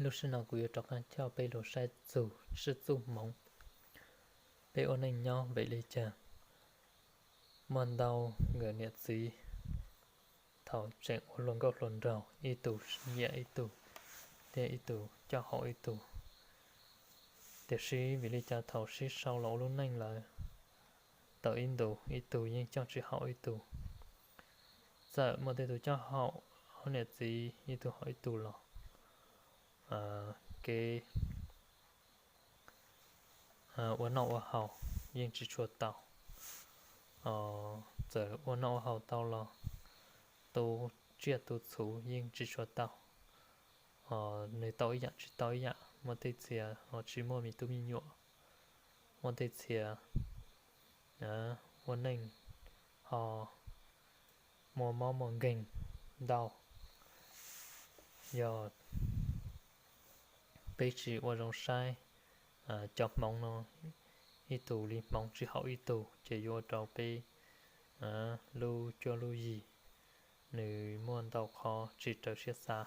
Lub sij hawm no kuv yuav rov qab coj peb los saib txog sib txuj hmoov. Peb ua neej nyob vim li cas muaj ntau nkawm niam txiv thaum tseem ua hluas nkauj hluas nraug ib tug nyiam ib tug, thiab ib tug coj haum ib tug. Tiam sis vim li cas thaum sib sau los ua lub neej lawm, tau ib ntus ib tug yeej coj tsis haum ib tug. Txawm muaj tej tug coj haum ob niam txiv ib tug haum ib tug los kev ua noj ua haus yeej tsis tshua tau. Txawm ua noj ua haus tau los tu tsiaj tu txhuv yeej tsis tshua tau. Nws tau ib yam tsis tau ib yam, muaj tej txhia ho tsis muaj me tub me nyuam, muaj tej txhia ua neej ho muaj mob muaj nkeeg ntau. Yog peb tsis ua zoo saib cov hmoov no, ib tug li hmoov tsis haum ib tug ces yuav ua rau peb lub cuab lub yig nws muaj ntau qhov tsis raws siab xav.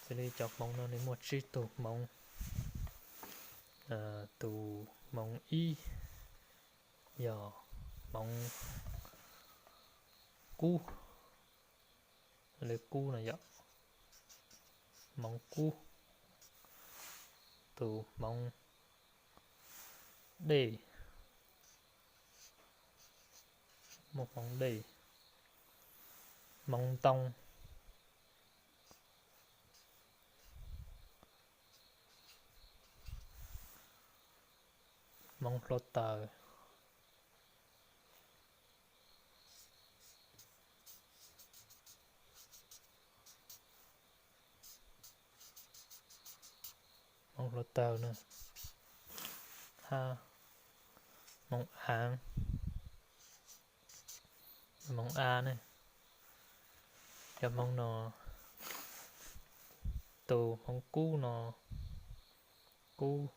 Xws li cov hmoov no nws muaj tsib tug hmoov. Tus hmoov ib yog hmoov kub, li kub no yog hmoov kub. Tus hmoov dej, muaj hmoov dej, hmoov ntoo, hmoov hluav taws, hmoov hluav taws na, hab hmoov av, hmoov av ne. Cov hmoov no, tus hmoov kub no, kub,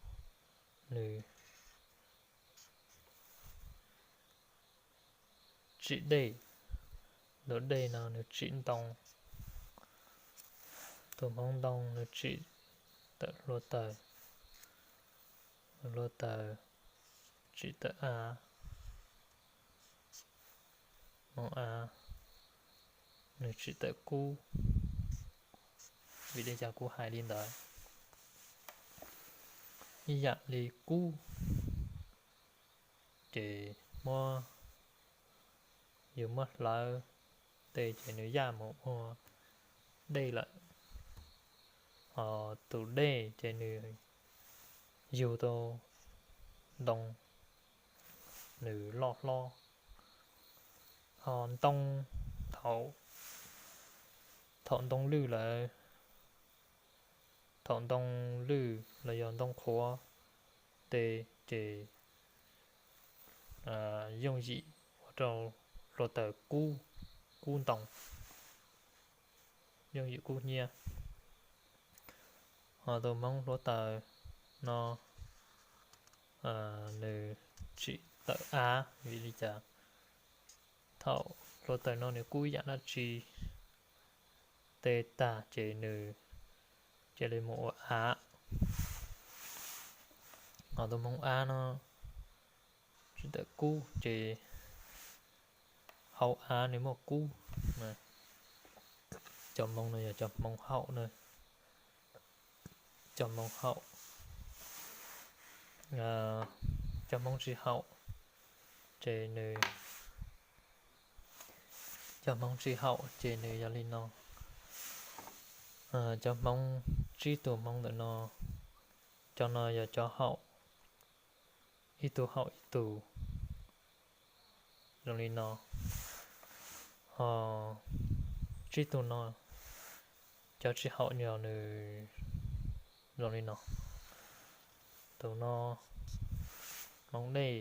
nws tsim dej, tus dej no nws tsim ntoo. Tus hmoov ntoo nws tsim tawm hluav taws, hluav taws tsim tawm av, hmoov av nws tsim tawm kub. Vim li cas kuv hais li ntawd? Ib yam li kub ces muab, yus muab hlawv tes ces nws yaj mus ua dej lawm. Ho tus dej ces nws yug tau ntoo, nws loj hlob. Ho ntoo, thaum, thaum ntoo lwj lawm, thaum ntoo lwj los yog ntoo qhuav tes ces yooj yim ua rau hluav taws kub, kub ntoo, yooj yim kub hnyiab. Ho tus hmoov hluav taws no nws tsim tawm av, vim li cas? Thaum hluav taws no nws kub ib yam dab tsi tes tag ces nws cia li mus ua av. Ho tus hmoov av no tsim tawm kub ces hauv av nws muaj kub. Cov hmoov no yog cov hmoov haum na, cov hmoov haum. Cov hmoov tsis haum ces nws, cov hmoov tsis haum ces nws yog li no. Cov hmoov, tsib tug hmoov ntawm no, cov no yog cov haum, ib tug haum ib tug, zoo li no. Ho tsib tug no, cov tsis haum yog nws zoo li no. Tus no hmoov dej,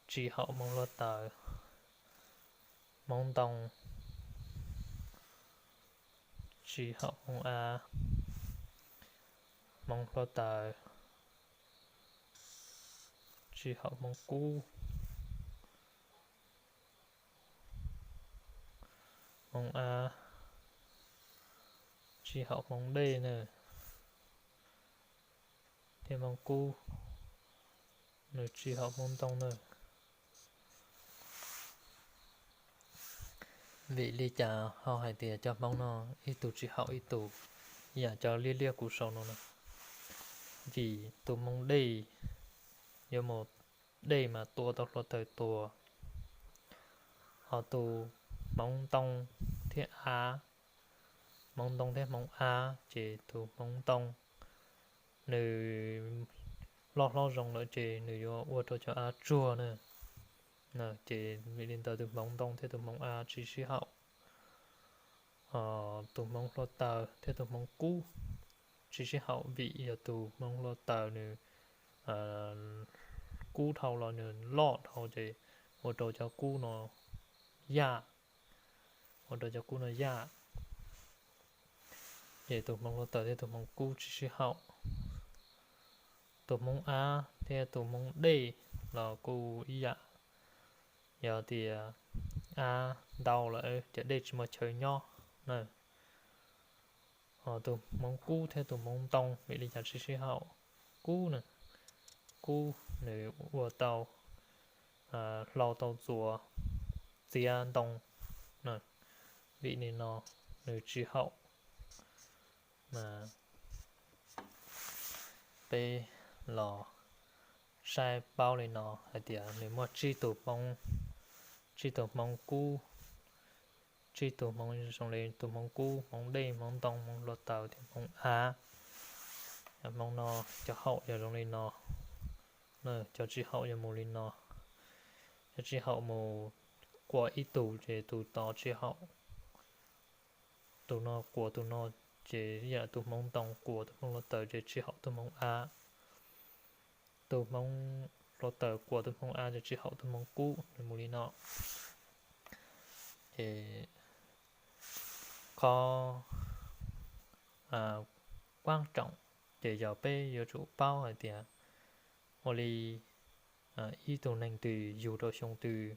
tsis haum hmoov hluav taws, hmoov ntoo, tsis haum hmoov av, hmoov hluav taws, tsis haum hmoov kub, hmoov av, tsis tsis haum Hmoob dej na, thiab Hmoob kub, nws tsis haum Hmoob ntoo na. Vim li cas ho hais tias cov Hmoob no ib tug tsis haum ib tug, yam cov liab liab kuv sau no na? Vim tus Hmoob dej yuav mus dej mas tua tau hluav taws tuag, ho tus Hmoob ntoo thiab av, Hmoob ntoo thiab Hmoob av ces tus Hmoob ntoo nws loj hlob zoo lawm ces nws yuav ua rau cov av tsuag na. Ces vim li ntawd tus Hmoob ntoo thiab tus Hmoob av tsis sib haum. Tus Hmoob hluav taws thiab tus Hmoob kub tsis sib haum vim yog tus Hmoob hluav taws nws kub dhau los nws loj dhau ces ua rau cov kub no yaj, ua rau cov kub no yaj. Ces tus Hmoob hluav taws thiab tus Hmoob kub tsis sib haum. Tus Hmoob av thiab tus Hmoob dej los kuj ib yam, yog tias av ntau lawm ces dej tsis muaj chaw nyob na. Tus Hmoob kub thiab tus Hmoob ntoo vim li cas tsis sib haum? Kub na, kub nws ua tau, hlau tau txuas, txiav ntoo, vim li no nws tsis haum. Mas peb los saib paub li no hais tias nws muaj tsib tug Hmoob, tsib tug Hmoob kub, tsib tug Hmoob zoo li tus Hmoob kub, Hmoob dej, Hmoob ntoo, Hmoob hluav taws thiab Hmoob av. Hmoob no cov haum yog zoo li no, cov tsis haum yog mus li no. Cov tsis haum mus, quas ib tug ces tus tod tsis haum, tus no quas tus no, ces yam tus Hmoob ntoo quas tus Hmoob hluav taws ces tsis haum tus Hmoob av. Tus Hmoob hluav taws quas tus Hmoob av ces tsis haum tus Hmoob kub, nws mus li no. Ces qhov quan trọng ces yog peb yuav tsum paub hais tias ua li ib tug neeg twg yug rau xyoo twg,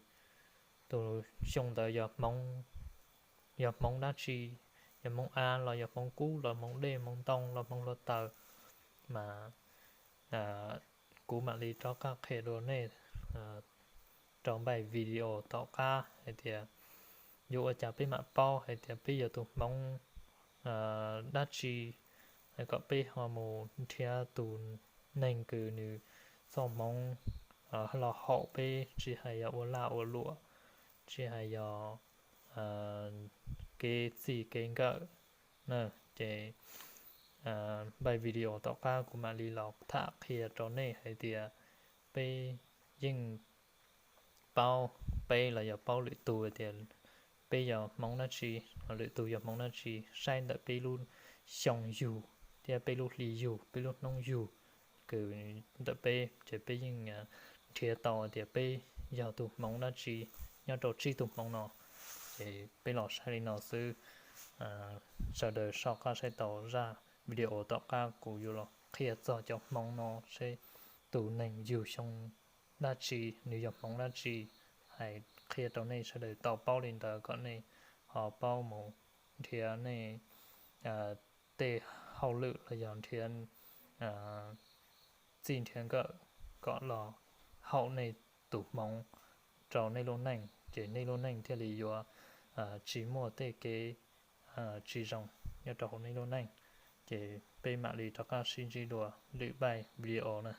tus xyoo ntawd yog Hmoob, yog Hmoob dab tsi, yog Hmoob av los yog Hmoob kub los Hmoob dej Hmoob ntoo los Hmoob hluav taws, mas kuv mam li rov qab qhia dua nej rau npaij video tom qab hais tias yuav ua cas peb mam paub hais tias peb yog tus Hmoob dab tsi, kom peb ho mus nrhiav tus neeg kws nws txoj hmoov los haum peb, tsis hais yog ua laj ua luam, tsis hais yog kev txij kev nkawm na. Ces npaij video tom qab kuv mam li los tham qhia rau nej hais tias peb yeej paub, peb los yog paub lwm tus tias peb yog hmoov dab tsi, lwm tus yog hmoov dab tsi, saib ntawm peb lub xyoo yug thiab peb lub hli yug, peb lub hnub yug kws ntawm peb ces peb yeej nrhiav tau tias peb yog tus hmoov dab tsi nyob rau tsib tug hmoov no. Ces peb los saib li no xwb, sawv daws soj qab saib tau zaj video tom qab kuv yuav los qhia txog cov hmoov no seb tus neeg yug xyoo dab tsi, nws yog hmoov dab tsi, hais qhia rau nej sawv daws tau paub li ntawd kom nej ho paub mus nrhiav nej tej hauj lwm los yog nrhiav txij nrhiav nkawm kom los haum nej tus hmoov rau nej lub neej, ces nej lub neej thiaj li yuav tsis muaj tej kev tsis zoo nyob rau hauv nej lub neej. Ces peb mam li rov qab sib ntsib dua lwm npaij video na.